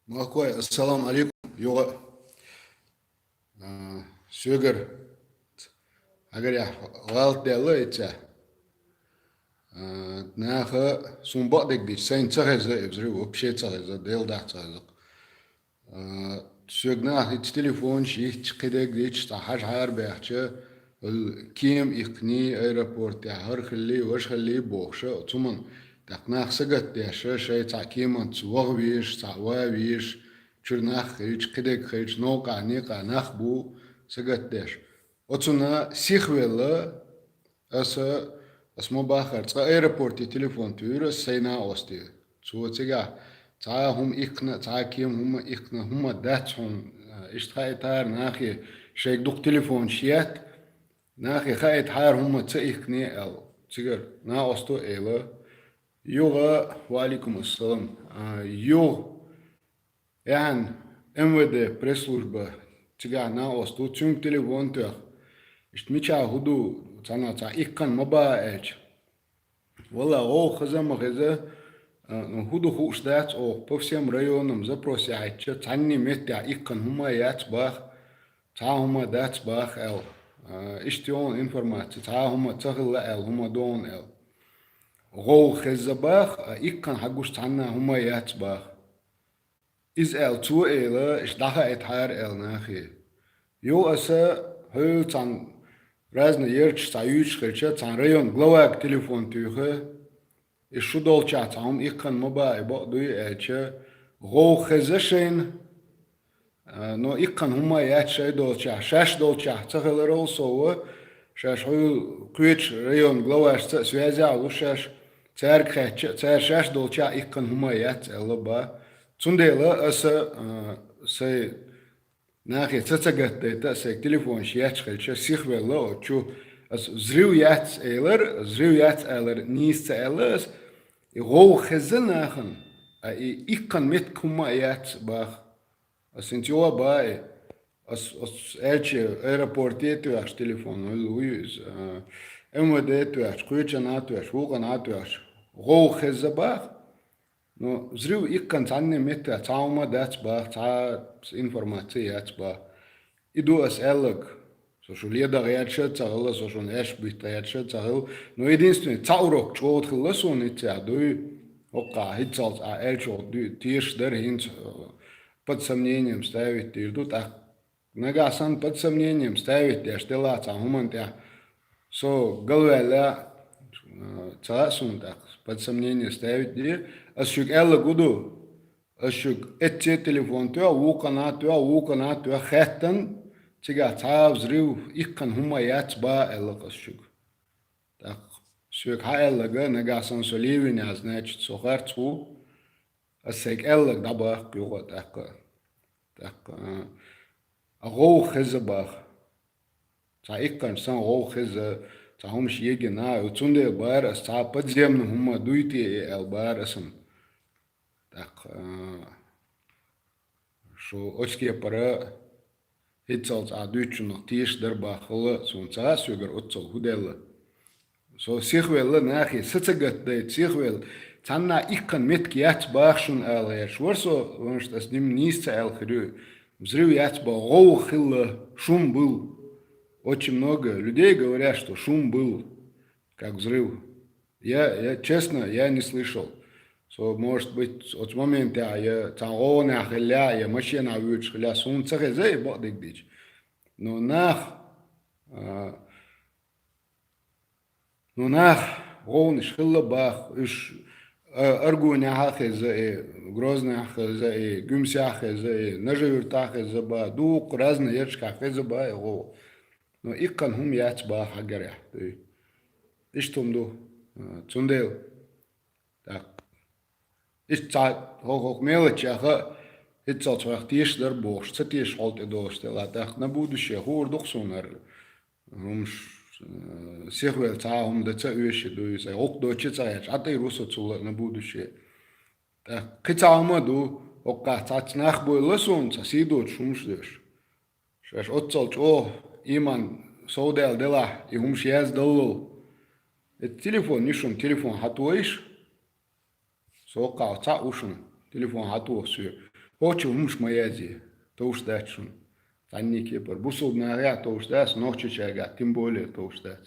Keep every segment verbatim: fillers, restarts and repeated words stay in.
Махкой, ассаламу алейкум, югъа. А, сёгар. Агар я гӀалат делла ица. А, наха сумба дег дич, сайн ца хеза, эбзри вообще ца хеза, дел да ца хеза. А, сёг нах иц телефон, ши иц кхидег дич, ца хаж хар бяхча, ул кем ихни аэропорт я, хар хилли, ваш хилли бохша, цуман, так нах сагат дяша, шай ца кеман цу вагъ виш, ца ва виш, чур нах хич, кхидег хич, нокъа, некъа нах бу, сагат деш. Оцуна сихвелла, аса, ас мо бахар, цкъа аэропорте телефон туйра, сайна ости. Цо цига, ца хум ихна, ца кем хума ихна, хума дац хум, ишт хайтар нахи, шейг дук телефон шият, нахи хайт хар хума ца ихни эл. Цигар, на осто эла. Юга, ва алейкум ассалам. А, юг, Ян, М В Д пресс-служба, цигана осту, цунг телефон тох. Ишт мича худу, цана ца иккан ма ба элч. Вала, о, хаза ма хаза, а, ну, худу хуш дац, о, по всем районам запрос яйча, цанни меття иккан хума яц бах, ца хума дац бах эл. А, ишти он информация, ца хума ца хилла эл, хума дон эл. Гов хеза бах, а, иккан хагуш цанна хума яц бах. Из аьл цо эла, иш даха эт хьар аьл нахи. Йо аса хьоьл цан разный ерч ца юч хилча, цан район главаг телефон туьха, иш шу долча цаум иккан ма ба, и бо дуй аьлча, гов хеза шейн, а, но иккан хӀума яц шай долча, шаш долча, ца хиларал сова, шаш хьоьл кхуьч район главашца связя лу шаш, царг хетча, цар шаш долча иккан хӀума яц аьла ба. Цундела аса, а, сай нахе ца ца гаттайта, сай телефон шияч хилча, сихвелла, о, чу ас взрыв яц эйлар, взрыв яц эйлар, нийс ца эла ас, и гов хеза нахан, а и иккан мет кума яц бах. Ас интио бай, ас, ас элчи аэропорте туяш телефон, уй, уй, а, М В Д туяш, куйчана туяш, вукана туяш, гов хеза бах. Но взрыв иккан цанне метта, цаума дац бах, ца информация яц бах. Иду ас эллаг. Со шу леда гъяча цагала, со шун эш бит гъяча цагал. Но единственный, ца урок чот хилла сон иця дуй. Окка, хицалц а элчо дуй, теш дар хинц, э, под сомнением ставить дир ду, так. Нагасан под сомнением ставить деш дела ца хуман тя. Со галвяля, э, ца сун так под сомнение ставить дир. Ас шуг элла гуду. Ас шуг эцце телефон туя, вукана туя, вукана туя, хеттан, цига ца взрыв, иккан хума яц ба элла ас шуг. Так, шуг ха элла га, нагасан со ливиня, значит, со харцу. Ас сек эллаг дабах юга такка. Такка. А гов хеза бах. Ца иккан сан гов хеза, ца хумш егена, уцунде бар ас ца подземным хума дуйте э эл бар асам. Так, а, шо очке пара хицалц а дуйчунах теш дар бахала, сун ца сюгар отцал худелла. Со сихвелла нахи, сацагат дай, сихвел, цанна иккан метк яц бахшун ала яш. Варсо, ваншт ас ним нийс ца эл хирю. Взрыв яц ба, гов хилла, шум был. Очень много людей говорят, что шум был, как взрыв. Я, я, честно, я не слышал. Со, может быть, от момента я ца гов нахилля, я машина вуч хилля, сун ца хеза, и бо дигдич. Но нах, а, Ну, нах, гов ниш хилла бах, уж, а, Аргуня хеза э, Грозный хеза э, Гюмся хеза э, Нажи юрта хеза ба, дук разный ерчка хеза ба э гов. Но иккан хум яц ба хагаря. Иш тум ду, а, цундел. Так. Иш ца хох-хох мелочь яха, ицал цвах теш дар бохш, ца теш холт и дош тела. Так, на будущее хур дух сунар. Хумш, э, сихвел ца хум да ца уьши дуй, ца гук дочи ца яч, а ты русо цула на будущее. Так, кхи ца хум ду, окка ца ц нах бойла сун, ца си доч хумш деш. Шаш отцал чо, иман совдел дела, и хумш яз даллал. Э, телефон, нишун телефон хатуиш. Со кхал ца ушун, телефон хатух су. Кхочу хӀумаш ма язде, товш дац шуна. Цхьанне кепара. Бусалба нахага товш дац, нохчочаьрга тем более товш дац.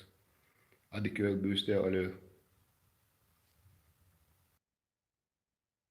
Ӏадика йойла, буьйса де Ӏойла йойла.